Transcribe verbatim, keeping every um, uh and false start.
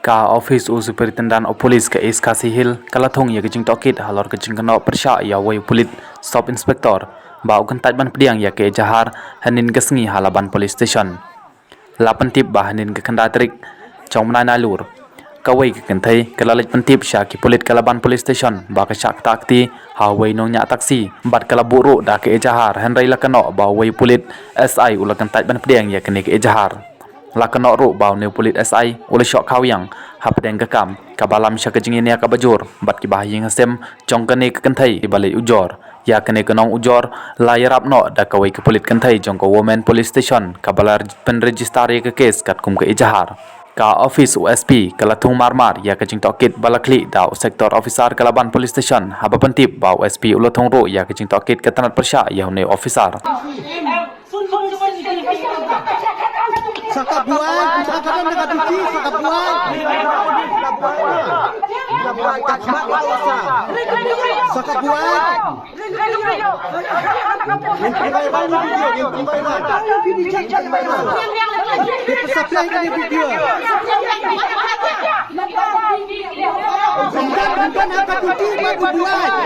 Ka office u Superintendent of Police ka East Khasi Hills ka la thung ïa ka jingtohkit halor ka jingkynnoh pyrshah ïa uwei u pulit Sub Inspector ba u kyntait ban pdiang ïa ka ejahar hynnin ka sngi ha Laban Police Station. La pyntip ba hynnin ka khyndai tarik jong u bnai Nailur, kawei ka kynthei ka la leit pyntip sha ki pulit ka Laban Police Station ba ka shah ktah kti ha uwei u nongñiah taxi bad ka la buh ruh da ka ejahar, hynrei la kynnoh ba uwei u pulit S I u la kyntait ban pdiang ïa kane ka ejahar. La kynnoh ruh ba une u pulit S I u la shoh khawiang hapdeng ka kam kaba lam sha ka jingïania kaba jur bad kiba ha ïing ha sem jong kane ka kynthei ba leit ujor. Ïa kane ka nongujor la ïarap noh da kawei ka pulit kynthei jong ka Women Police Station kaba la pynregister ïa ka case katkum ka ejahar. Ka office u S P ka la thung marmar ïa ka jingtohkit ba la khlieh da u Sector Officer ka Laban Police Station haba pyntip ba u S P u la thung ruh ïa ka jingtohkit ka tnat pyrshah ïa une u officer. Saka buai, saka buai, saka buai. Saka buai. Dia pesapian ke dia video. Bukan, bukan, angkat putih, bukan bubuai.